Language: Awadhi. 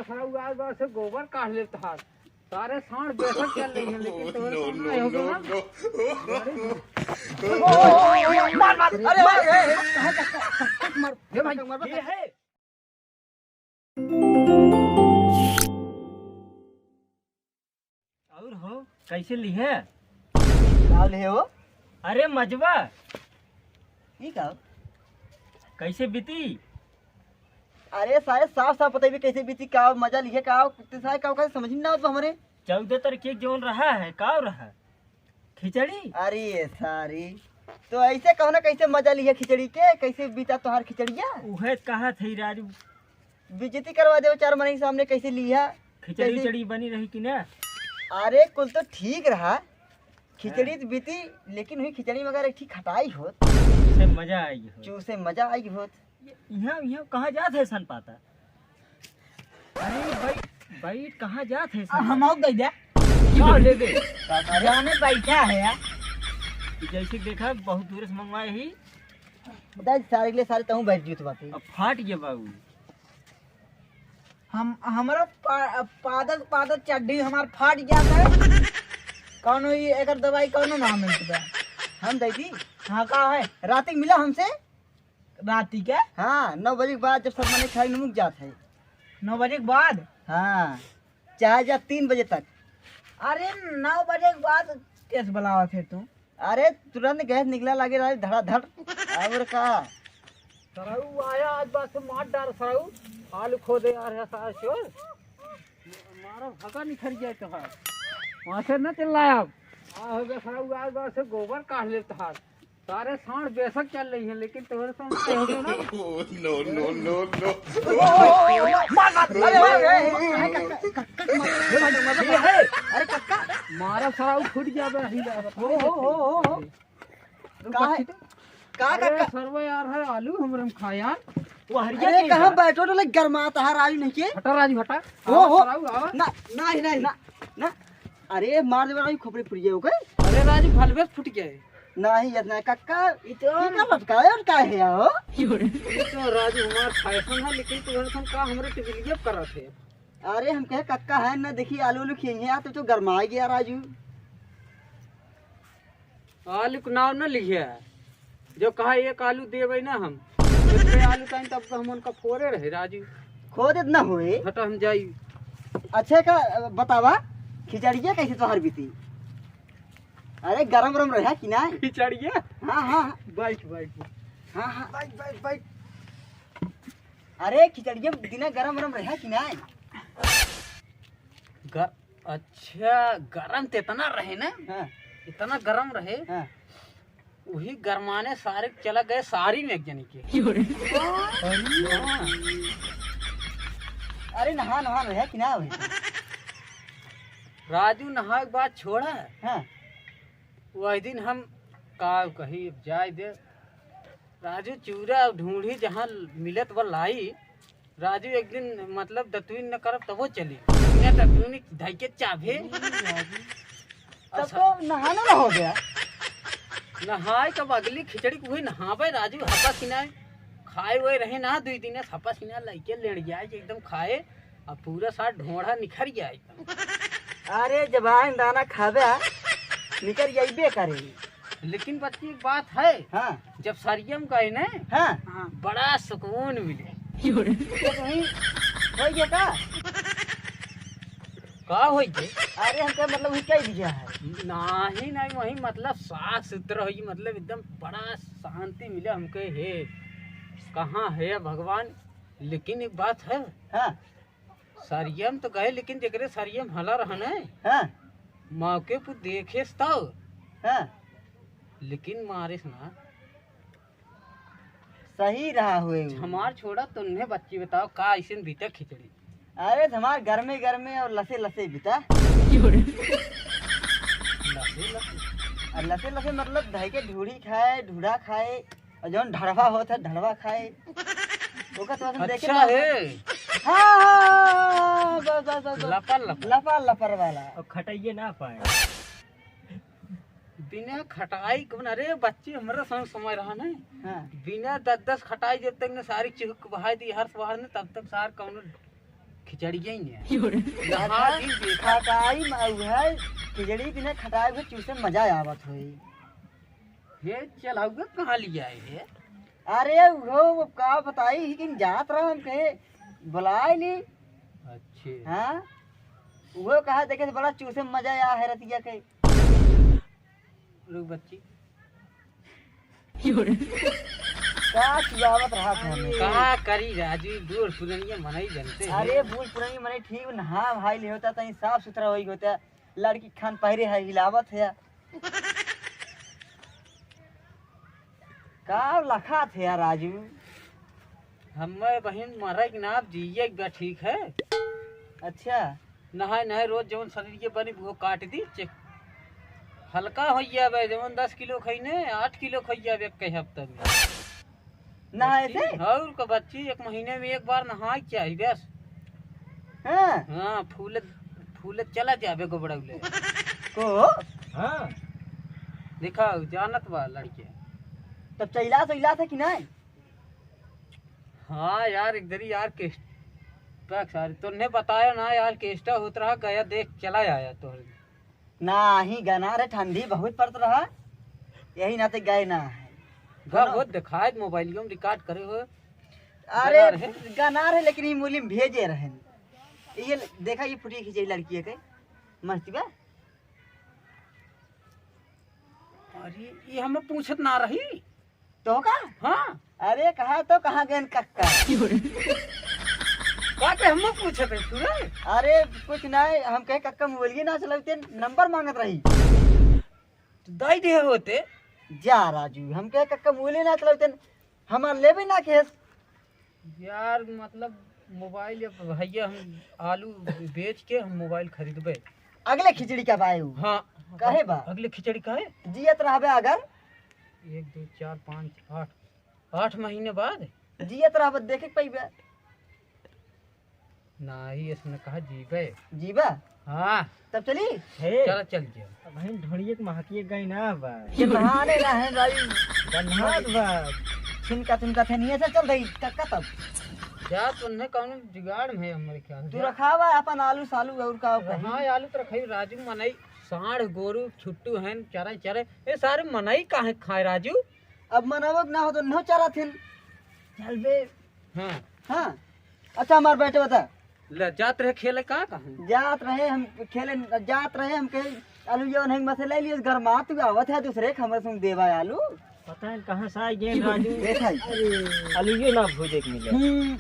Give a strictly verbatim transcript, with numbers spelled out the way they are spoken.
सारा उगार बार से गोबर काढ़ लेता है। सारे सांड बेशक चल रही हैं, लेकिन तोहरे सामने हो गया ना। मार, मार, अरे, अरे, अरे, कहाँ, कहाँ, कहाँ, कहाँ मार, ये भाई, कहाँ मार, ये है। और हो, कैसे लिहे? का लिहे हो? अरे मजबा। ई का? कैसे बीती? अरे सारे साफ साफ बताइए कैसे बीती, का मजा लिहे, का ते सारे का, का समझ में ना आवत बा हमरे। चौदह तारीख के जौन रहा है, का रहा? खिचड़ी? अरे सारी, तो ऐसे कहो ना कैसे मजा लिहे खिचड़ी के, कैसे बीता तोहार खिचड़िया? उहे कहा थे राजू। बेइज्जती करवा देवे चार मनई के सामने, कैसे लिहा? खिचड़ी कैसे? उचड़ी बनी रही कि ना? अरे कुल तो ठीक रहा, खिचड़ी हाँ। तो बीती, लेकिन हुई खिचड़ी में अगर एक ठीक खटाई होत, से मजा आई होत। चूसे मजा आई होत। यहाँ, यहाँ कहाँ जात है सन पाता? अरे बैठ, बैठ, कहाँ जात है आ, सन हम पाता? आउक दे दे। का ले दे? जाने बैठा है यार। जैसे देखा बहुत दूर से मंगवाए ही। दे सारे के लिए सारे तहूँ बैठ जियो तो बाकी। अब फाट गया बाबू। हम, हमरा पा-, पादत, पादत चड्ढी हमार फाट जात है। कौनो ई एकर दवाई कौनो ना मिलत बा। हम दे दी। हाँ, का है? रात के मिला हमसे। रात के? हाँ, नौ बजे के बाद जब सब मने खाई नमुक जात है। नौ बजे के बाद? हाँ, चाहे जा तीन बजे तक। अरे, नौ बजे के बाद कैसे बुलावत है तू? अरे, तुरंत गैस निकला लागे रहा धड़ाधड़। और का? सरऊ आया आज बात से मार डार सरऊ। आलू खो दे यार है सारा चोर। मारा भगा निखर गया कहा। वहाँ से न चिल्लाया अब। आ हो गया सरऊ आज बात से गोबर काढ़ लेता है। सारे सांड बेशक चल रही हैं, लेकिन तोहरे साथ नहीं होगा ना। No, no, no, no। मार, मार, अरे, अरे, अरे, अरे, कक्का, कक्का, कक्का, मार। ये है। अरे, कक्का। मारा सरऊ फूट गया बे, हिला। हो, हो, हो, हो, हो। का है? का, का, अरे, का? सरवा यार है, आलू हमरे में खा यार। वो हरिया अरे, के कहाँ यार? बैठो तो लग गरमात है, राजू नहीं के? हटा राजू, हटा। हो, आवा, हो। सरऊ, आवा। ना, नहीं, नहीं, ना, ना। अरे, मार देबे राजू, खोपड़ी फुट गया, ओके? अरे राजू, भलवे फुट गया है। नहीं, इतना कक्का, ई तो ई का लटकाए और का है, हो? ई तो राजू हमार फैशन है, लेकिन तू हम का हमरे टिबिलियप करत है। अरे, हम कहे कक्का है ना, देखी आलू उलू खिएंगे, आ तो, तो गरमाए गया राजू। आलू के नाव न लिहे। जो कहा एक आलू देबै ना हम, एक आलू कहीं तब तो हम उनका फोरे रहे राजू। खो देत ना होए। हटा हम जाई। अच्छा का बतावा, खिचड़िया कैसे तोहर बीती? अरे गरम गरम रहा कि ना? खिचड़िया? हाँ, हाँ, हाँ। बैठ, बैठ, बैठ। हाँ, हाँ। बैठ, बैठ, बैठ। अरे खिचड़िया दिना गरम गरम रहा कि ना? गर-, अच्छा, गरम तो इतना रहे ना, हाँ। इतना गरम रहे, हाँ। वही गरमाने सारे चला गए सारी में एक जनी के। अरे। हाँ। अरे नहा नहा रहे कि ना भाई? राजू नहाए के बाद छोड़ा। हाँ। वही दिन हम का कही, अब जाए दे। राजू चूरा ढूंढी जहाँ मिलत बा लाई, राजू एक दिन मतलब दतुइन न करब तबो चली। बिना दतुइन धई के चाभे। तब तो नहाना ना हो गया। नहाए तब अगली खिचड़ी को वही नहावे राजू, हपा सिनाए। खाए हुए रहे ना दुई दिन, हपा सिनाए लइके लेड़ जाए एकदम खाए, अब पूरा साथ ढोंढा निखर गया एकदम। अरे जब आए दाना खावे, निकर जाइबे करे। लेकिन बच्ची एक बात है, हाँ। जब सरियम गए ना, हाँ। हाँ, बड़ा सुकून मिले। तो वहीं हो गया का? का होई के? अरे हमके मतलब वही कह दिया है। नाही, नाही, वही मतलब साफ सुथरा होई, मतलब एकदम बड़ा शांति मिले हमके। हे, कहाँ है भगवान? लेकिन एक बात है, हाँ। सरियम तो गए, लेकिन जेकरे सरियम हला रहन है, हाँ। मौके पर देखेस तब। हाँ। लेकिन मारिस ना। सही रहा हुए उ। हमार छोड़ा, तुन्हे बच्ची बताओ, का ऐसे बीते खिचड़ी? अरे, हमार गरमे गरमे और लसे लसे बीता। लसे लसे? और लसे लसे मतलब धई के ढूढ़ी खाए, ढूढ़ा खाए, और जौन ढड़वा होत है, ढड़वा खाए। ओकर तो हम देखे अच्छा ना। है। हाँ, हाँ, हाँ, हाँ, बस, बस, बस, बस। लपर, लपर। लपर, लपर वाला। और खटाइए ना पाए। बिना खटाई कौन, अरे बच्ची हमरा संग समय रहा ना। हाँ। बिना दस दस खटाई जब तक ने सारी चिहुक बहाई दी हर्ष बाहर ने, तब तक सार कौनो खिचड़िया ही नहीं है। नहा दी देखा। खटाई में उ है, खिचड़ी बिना खटाई के चूसे में मजा आवत होई। हे चलाउए कहाँ लिया है? अरे वो का बताई, लेकिन जात रहा हम कहे बुलाए ली। अच्छे। हाँ, वो कहा देखे तो बड़ा चूसे में मजा आया है रतिया के। रुक बच्ची। का खियावत रहा था हमें? का करी राजू, बूढ़ पुरनिया मनई जनते हैं। अरे बूढ़ पुरनिया मनई ठीक नहा भाई ले होता, तहीं साफ सुथरा होई होता। लड़की खान पहिरे है, हिलावत है। का लखात है यार राजू? हमें बहिन मरे के ना, अब जिए के बा ठीक है। अच्छा। नहाए नहाए रोज जवन शरीर के बनी वो काट दी, चेक हल्का हो जावे, जवन दस किलो खइने आठ किलो खइ जावे एक हफ्ता में। नहाए बच्ची, से? और का बच्ची, एक महीने में एक बार नहाए के चाही बस। हाँ। हाँ, फूले फूले चला जावे गोबड़ौले। को? हाँ। देखा, जानत बा लड़के। तब चैला सैला था कि नहीं? हाँ यार, एक दरी यार केस-, पैक सारे तोने बताया ना यार, केस्टा होत रहा, गया देख चला आया तोहरे। नाही, गनार है, ठंडी बहुत पड़त रहा, यही नाते गए ना है। गा दोनों। वो दिखाए मोबाइलियो में रिकॉर्ड करे हो। अरे, गनार है? गनार है, लेकिन ये मूली में भेजे रहन। ये ले, देखा, ये फुटी खींचे लड़की है के, मस्ती बा। अरे, ये हमें पूछत ना रही। तो का? हाँ। अरे, कहा तो कहाँ गए कक्का? का के हमें पूछत है तू रे? अरे, कुछ नहीं, हम कहे कक्का मोबाइल ना चलाते, नंबर मांगत रही। तो दाई दे होते। जा राजू, हम कहे कक्का मोबाइल ना चलाते, हमार लेबे ना केस। यार, मतलब, मोबाइल या भैया, हम आलू बेच के हम मोबाइल खरीदबे। अगले खिचड़ी का बाय उ? हाँ। काहे बा? अगले खिचड़ी का है? जियत रहबे अगर। एक, दो, चार, पाँच, आठ, आठ महीने बाद। जियत रहबे, देखे के पइबे। नाही, इसने कहा जीबे। जीबा? हाँ। तब चली? हे। चला, चल जाओ। अब हम ढोड़िए के महकिए गई ना बा। ये बहाने ना है भाई। बन्हात बा। छिनका तिनका थे नहीं, ऐसा चल रही, कक्का तब। जा, तुन्ने कौनो जुगाड़ में है हमारे ख्याल से। तू रखावा अपन आलू सालू और का कही। हाँ, आलू तो रखाई, राजू मनई, साढ़ गोरू छुट्टू हैं, चरे चरे। ये सारे मनई काहे खाए राजू? अब मनवक ना हो तो नहो चरा थिन। चल बे। हाँ। हाँ। अच्छा, हमार बेटे बता। ले, जात रहे खेले का कहूँ? जात रहे हम खेले, जात रहे हम कहे, आलू ये नहीं मसे ले लिए, घर मात आवत है दूसरे के, हमरे संग देवा आलू। पता है कहाँ से आई गेंद राजू। देख आई। अरे, आलू ये ना भूजे के मिले। हम्म।